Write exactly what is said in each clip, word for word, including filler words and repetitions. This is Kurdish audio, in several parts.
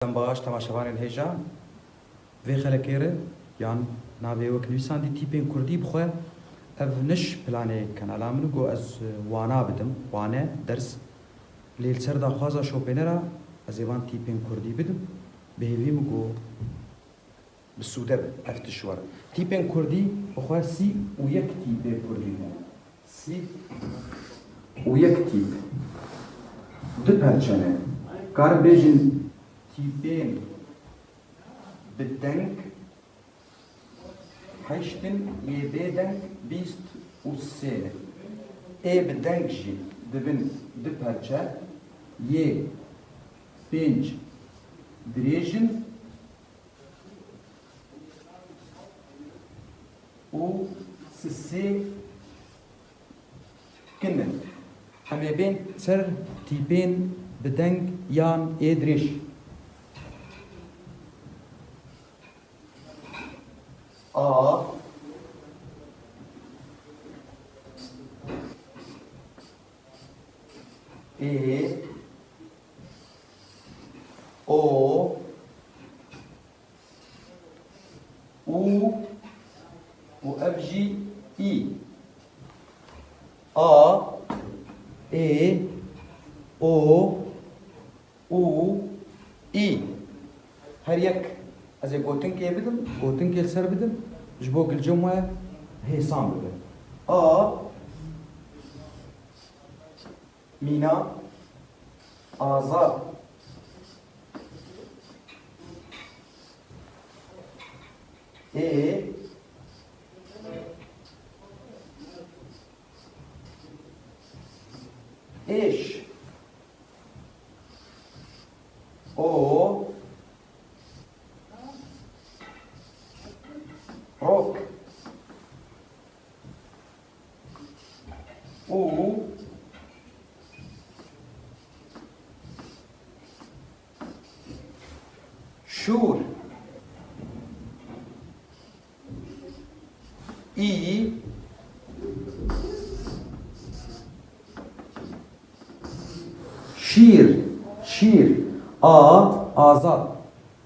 Dem baş temaşevanên hêja. Vê xelekê re yan navê wek nivîsandî tîpên kurdî bi xwe ev niş planê kanala min got ez wana bidim, wane, ders. Lê li ser daxwaza şopênera ez ê van tîpên kurdî bidim. Bi hêvî min got bi sûde be ev tişt were. Tîpên kurdî bi xwe sî û yek tîpê kurdî ne. Sî û yek tîp. Du perçe ne. Karin bêjin tîpên bi deng heşt in, yê bêdeng bîst û sê ne. Ê bi deng jî dibin du perçe, yê pênc dirêj in, û sisê kin in. Em ê bên ser tîpên bi deng yan ê dirêj. A, ê, o, û, û ev jî î. A, ê, o, û, î. Her yek ez ê gotinkê bidim, gotinkê li ser bidim, ji bo gilcê me hêsan bibe. A, Mîna, Azad, ê, êş, o, rok. û şûr, î, şîr, şîr, a, Azad,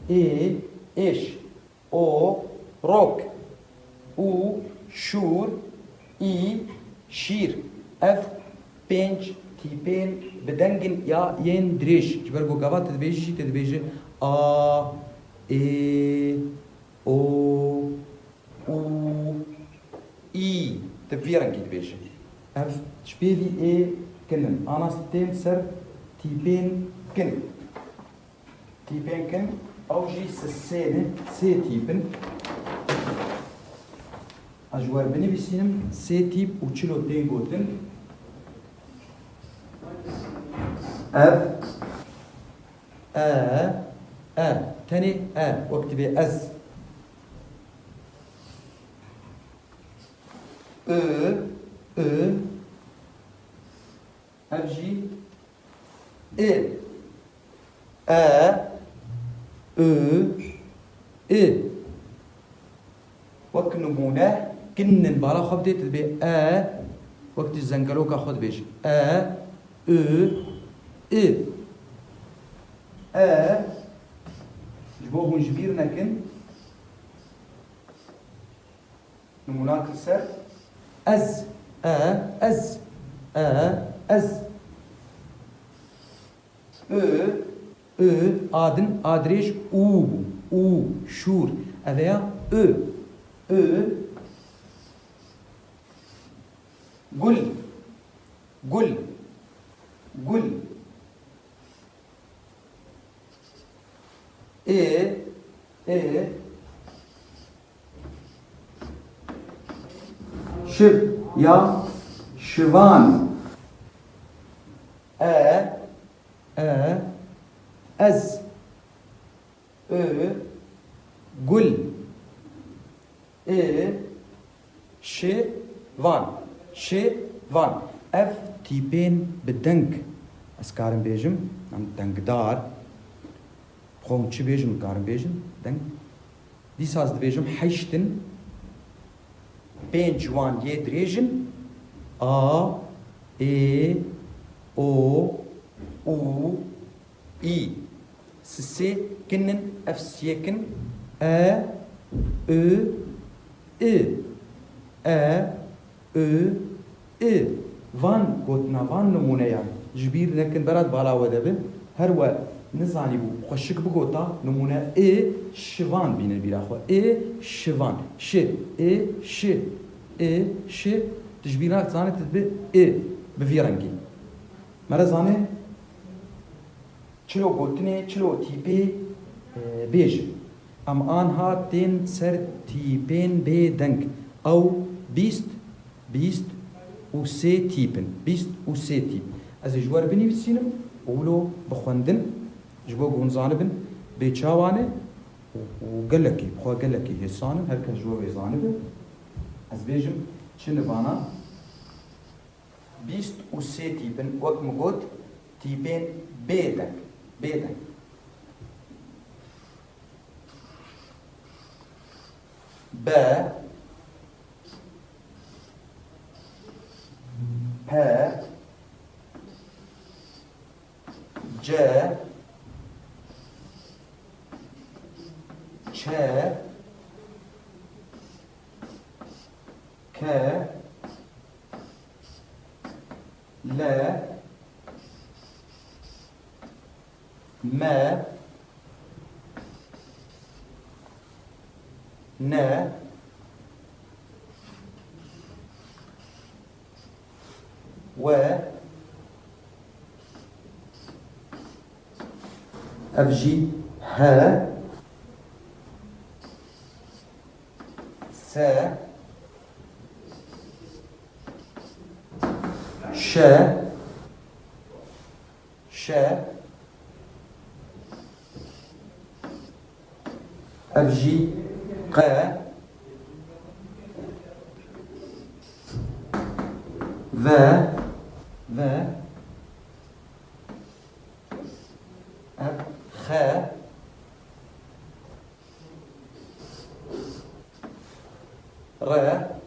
ê, êş. O, rok. Û, şûr. Î, şîr. Ev pênc tîpên bi deng in ya yên dirêj. Ji ber ku gava tu dibêjî jî, tu dibêjî a, ê, o, û, î. Tu bi vî rengî dibêjî. Ev ji pêvî ê kin in. Ana tên ser tîpên kin. Tîpên kin, ew jî sisê ne, sê tîp in. Ez ji we re binivîsînim, sê tîp û çilo tên gotin. Ev, e, e, tenê e, wek divê ez. I, i, Ev jî i. E, i, i. Wek nimûne, kinnin bala xwe bidê, tu dibê e, wek tu zengeroka xwe dibêjî. E, i, i. E, ji bo hûn ji bîr nekin, Nimûnak li ser. Ez, e, ez, e, ez. I, i, adin, adrêj û bû. Û, şûr. Ev ya i, i. Gul, gul, gul. Ê, ê. Şiv ya şivan. E, e, ez. I, gul. Ê, şivan, şivan. Ev tîpên bi deng, ez karim bêjim, em dengdar, xwe hûn çi bêjin, karim bêjin, deng. Dîsa ez dibêjim heşt in, pênc wan yê dirêj in, a, ê, o, û, î. Sisê kin in, ev siyê kin. E, ü, i. E, ü, i. Van gotina, van nimûneyan ji bîr nekin, berat bala we de bin. Her we nizanîbû, xweşik bigota, nimûne ê şivan bînin bîra xwe. Ê şivan. Şi, ê şi, ê şi. Tu ji bîr nak, zanî tu dibi ê bi vî rengî. Mere zanê çilo gotinê, çilo tîpê, e, bêjin. Em anha tên ser tîpên bê deng. Ew bîst, bîst û sê tîp in. Bîst û sê tîp. Ez ê ji we re binivîsînim û wilo bixwendin. Ji bo ku hûn zanibin bê çawan e û, û gelekî, bi xwe gelekî hêsan in. Her kes ji we wê zanibe. Ez bêjim çi nivana. Bîst û sê tîp in, wek min got, tîpên bê deng, bê deng. Be, pe, ce, çe, ke, le, me, ne, we, ev jî he, se, şe, şe, ev jî qe, ve, ve, ev xe, re,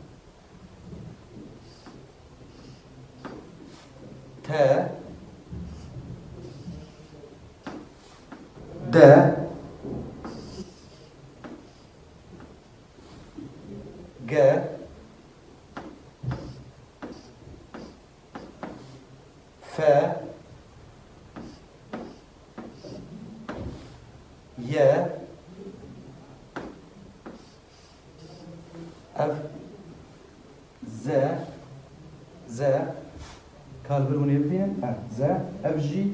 te, de, ge, fe, ye, ev, ze, ze, kalbir hûn ê bibînin, ev, ze, ev jî,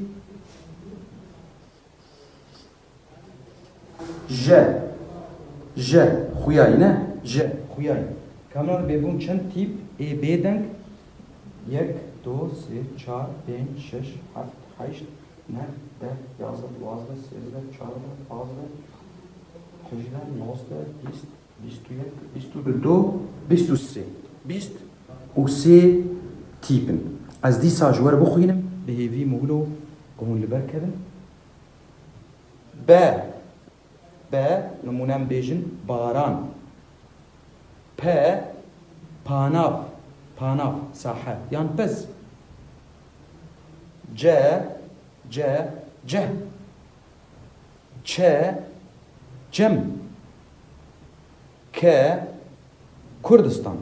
je, je, xuyayî ne, je, xuyayî. Kamran bêbûn çend tîp ê bêdeng? Yek, du, sê, çar, pênc, şeş, heft, heşt, neh, deh, yazdeh, duwazdeh, sêzdeh, çardeh, pazdeh, hejdeh, nozdeh, bîst, bîst û yek, bîst û du, bîst û sê. Bîst û sê tîp in. Ez dîsa ji we re bixwînim, bi hêvî min wilo ku hûn li ber kevin. Be, be, nimûne em bêjin baran. Pe, panav, panav, sahe, yan pez. Ce, ce, ceh. Çe, çem. Ke, Kurdistan.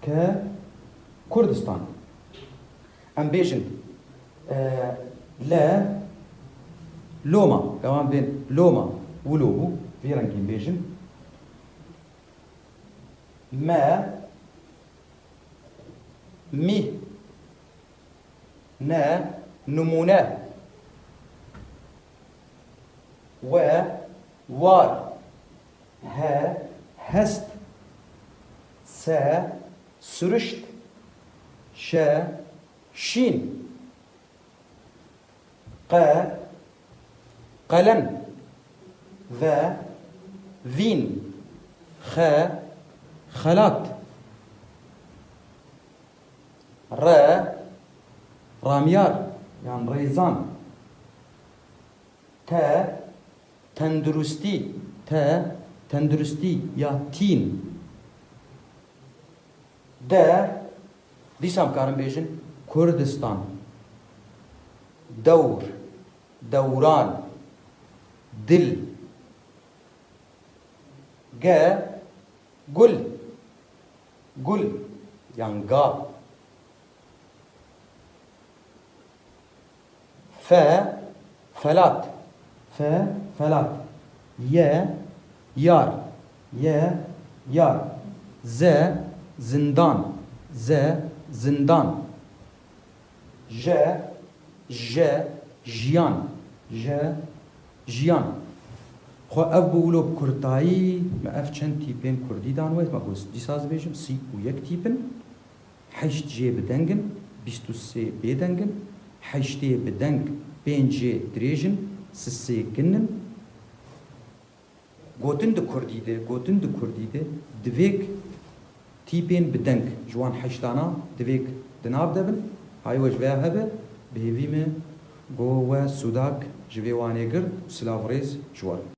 Ke, Kurdistan. Em bêjin, e, le, loma. Ewan bên loma. Wilo bû. Vî rengîn bêjin. Me, mî. Ne, nimûne. We, war. He, hest. Se, sürüşt. Şe, şîn. Qe, qelen. Ve, vîn. Xe, xelat. Re, ramyar yan rêzan. Te, tenduristî. Te, tenduristî ya tîn. De, dîsa em karin bêjin Kurdistan. Dewr, dewran. Dil. Ge, gul. Gul. Yan ga. Fe, felat. Fe, felat. Ye, yar. Ye, yar. Ze, zindan. Ze, zindan. Je, je, jiyan. Je, jiyan. Xwe ev bû wilo bi kurtayî me ev çend tîpên kurdî dan we, me got dîsa ez bêjim sî û yek tîp in. Heşt jê bi deng in, bîst û sê bêdeng in, heştê bi deng, pênc jê dirêj in, sisê kin in. Gotin di kurdî de, gotin di kurdî de, divêk tîpên bi deng ji wan heştana divêk di nav de bin. Hay we ji vê hebe, bi hêvî me go we sûdak ji vê wanê girt û silav rêz ji we.